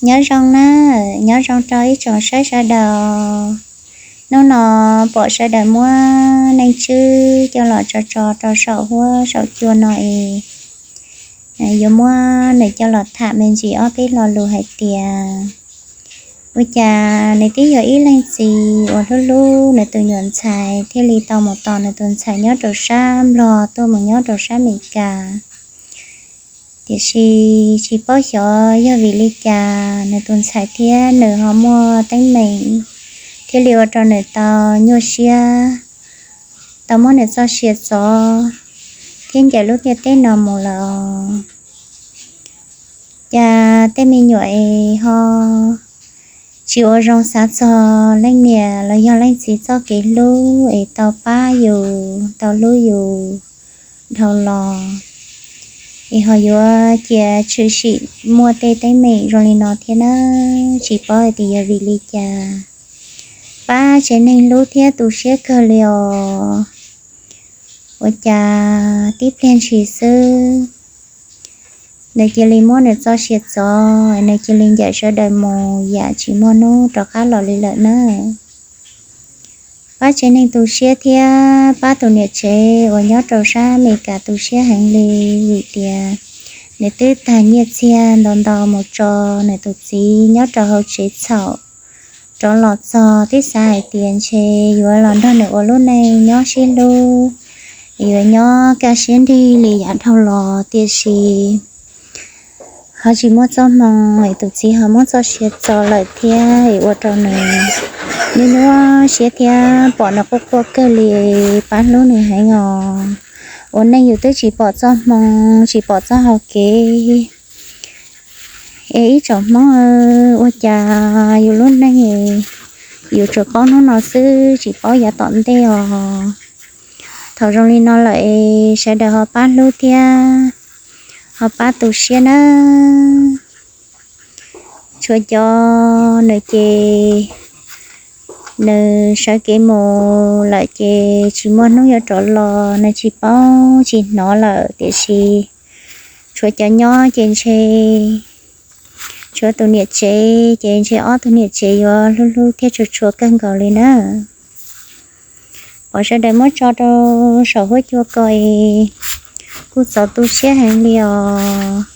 Nyob zoo na, nyob zoo rau ib tsoom saib sawv daws. Hnub no pom sawv daws muab neej tswb coj los tso tso rau saum huab saum cua no es yuav muab nws coj los tham me ntsis ob peb lo lus hais tias ua cas nws twb yog ib leej txiv uas hlub hlub nws tus nyuam ntxhais thiaj li tau mus tos nws tus ntxhais nyob rau sab Nplog tuaj mus nyob rau sab Amelikas. Tiam sis tsis paub xyov yog vim li cas nws tus ntxhais thiab nws ho muaj teeb meem thiaj li ua rau nws tau nyuaj siab, tau muab nws txoj sia txov thiab ncaim lub ntiaj teb no mus lawm. Cas tej me nyuam es ho tsis ua zoo xav txog leej niam los yog leej txiv txoj kev hlub es tau pab yus tau hlub yus dhau los, es ho yuav cia tshwm sim muaj tej teeb meem zoo li no thiab na. Tsis paub hais tias yog vim li cas, pab tsev neeg hlub thiab tu siab kawg li os. Ua cas tib pliag ntshis xwb nws cia li muab nws txoj sia txov, nws cia li ncaim sawv daws mus yam tsis muaj hnub rov qab los li lawm na. Pab tsev neeg tu siab thiab pab tus niam tsev uas nyob rau sab Amelikas tu siab heev li, vim tias nws twb tag nyiaj txiag ntau ntau mus tso nws tus txiv nyob rau hauv tsev txhaum rov los txog twb xav hais tias ntshe yuav los nrog nws ua lub neej nyob sib hlub, yuav nyob kaj siab nrig li yav dhau los, tiam sis ho tsis muaj txoj hmoo es tus txiv ho muab txoj sia txov lawm thiab es ua rau nws nyuaj nyuaj siab thiab pom nws quaj quaj kawg li, pab hlub nws heev os. Ua neej yus twb tsis pom txoj hmoo tsis pom txoj hau kev es ib tsoom Hmoob, ua cas yus lub neej yus tsuas paub hnub no xwb tsis paub yav tom ntej os. Thaum zoo li no lawm es sawv daws ho pab hlub thiab ho pab tu siab nawb. Tshuav cov nws ces nws sawv kev mus lawm ces tsis muaj hnub yuav rov los, nws tsis paub tsis hnov lawm, tiam sis tshuav cov nyob ces ntshe tshuav tus niam tsev ces ntshe ob tug niam tsev yuav hlub hlub thiab tshua tshua kawg nkaus li na. Pom sawv daws muab tso rau saum huab cua ko es kuj txaus tu siab heev li os.